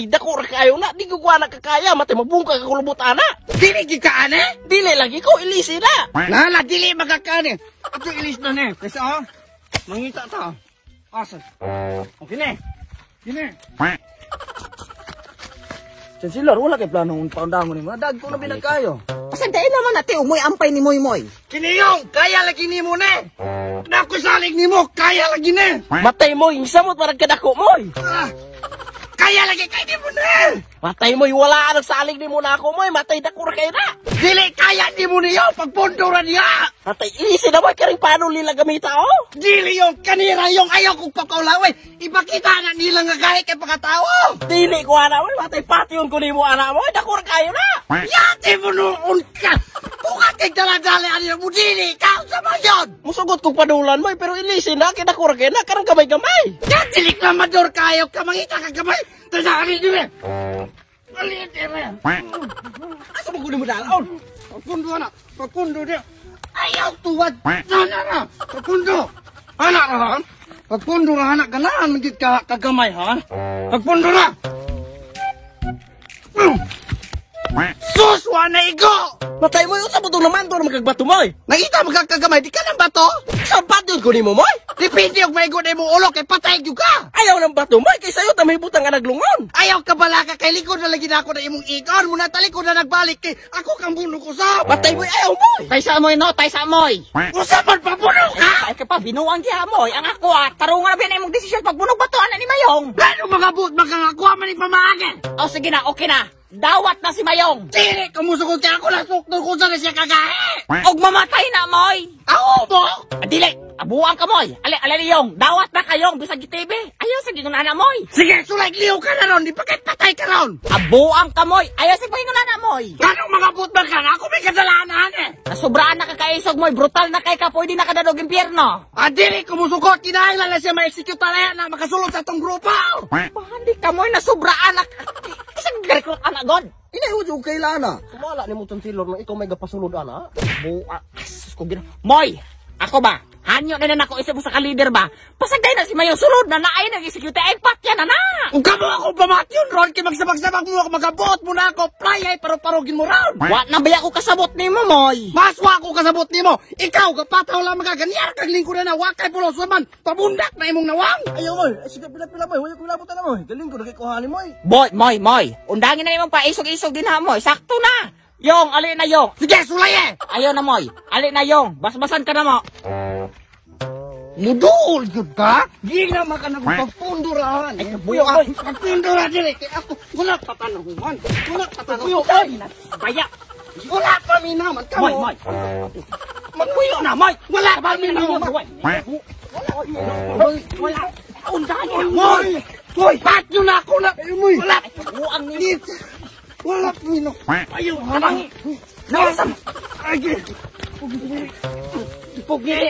Dako ra kayo na, di ko kuha na kakaya, matay mabungka ka kulubot ana. Dili gid ka ane? Dili lagi ko ilisi na. Nala dili magkakaane. Ato ilis na ni. Kaysa ah. Mangita ta. Asa? Okay ne. Kini. Chancellor, wala kay plano paundangon nimo. Dag ko na binagkayo. Pasandain naman nati umoy ampay ni Moy Moy. Kiniyong kaya lagi nimo ne. Nako salig nimo kaya lagi ne. Matay mo, samot parang kadako mo. Ah, kaya lagi kay nimo ne. Matay mo, wala ang salig nimo na ako mo. Matay dako ra kayo na. Dili kaya nimo niyo pagpundura niya. Matay ilisi na mo, karing paano nila gamita oh. Dili yung kanira yung ayaw kong pakaulawin. Ipakita na nila nga kahit kay pagkatao. Dili ko ana mo, matay patyon ko nimo ana mo. Dako ra kayo na. Yate mo noon ka. Bukat kay dala-dala ano mo dili ka sa mayon. Musugot kong padulan mo, pero ilisi na, kay dako ra kayo na, karang gamay-gamay. Yan reklamador kayo ka mangita ka gamay. Tasa ali dire. Ali dire. Asa mo guni mo dalon? Pagpundo na. Pagpundo dia. Ayaw tuwad. Sana na. Pagpundo. Anak na ha. Pagpundo na anak ganahan man gid ka kagamay ha. Pagpundo na. Sus, wa na igo! Matay mo, sa butong naman doon magkagbato mo. Nakita mo kagamay, di ka ng bato? Sa patyon ko nimo mo. Depende og maigo na imong ulo kay patay gyud ka. Ayaw ng bato mo, kay sayo ta may butang nga naglungon. Ayaw ka balaka kay likod na lagi na ako na imong igon mo na talikod na nagbalik kay ako kang buno ko sa. Matay mo, ayaw mo. Taysa moy no, taysa moy. Usa man papuno ka. Ay ka pa binuang giha moy. Ang ako ah, tarungan na imong desisyon pagbunog bato ana ni Mayong. Ano mga buot makangakuha man ni pamaagi? O sige na, okay na. Dawat na si Mayong. Dili kamusugod kay ako na sukto kung saan na siya kagahi. Og mamatay na moy. Ako mo. Ah, dili, abuang ka moy. Ali alaliyong, dawat na kayong bisag TV. Ayaw sa gingon ana moy. Sige, sulay liw ka na ron, di pa kay patay ka ron. Abuang ka moy. Ayaw sa gingon ana moy. Ganong mga buot man ka ako may kasalanan eh. Nasubraan na kakaisog moy, brutal na kay ka, pwede na kadadog impyerno. Ah, dili kumusugot, kinahanglan na siya ma-execute na na makasulod sa tong grupo. Pahandi ka moy, nasubraan na. Isang gareklot anak god. Inay ko kay lana. Sumala ni mo Chancellor na ikaw may gapasulod ana. Buwa, sus ko gina. Moy, ako ba? Hanyo na na ako isa mo sa ka-leader ba? Pasagday na si Mayo sulod na naay nag-execute ay patya na na. Kung kamo ako pamatyon ron, kay magsabag-sabag mo ako, magabuot mo na ako, playay, paru-parugin mo ron. Wa na ba ako kasabot nimo moy? Mas wa ako kasabot nimo. Ikaw, kapataw lang magaganyan kag lingkod na wakay pulos man, pabundak na imong nawang. Ayaw mo, ay sige pila-pila mo, wala ko labutan na mo. Galing ko nakikuha ni mo. Boy, moy, moy. Undangin na imong paisog-isog din ha moy. Sakto na. Yong, ali na yong. Sige, sulay eh. Ayaw na moy. Ali na yong. Basbasan ka na mo. Mudol jud ka? Di na makanagpagpundurahan. Ay, kabuyo, oy. Pagpundura dili kay ako wala pa tanahuman. Wala pa Puyo, tanahuman. oy. Baya. Wala pa minaman kamo. Moy, moy. Magpuyo na moy. Wala pa minaman. Wala. Undangin na Moy! Hoy, patyo na ako na. Wala. Buang ni. Wala pa minaman. Ayaw, halangi. Nasam. Ay, Pugiri.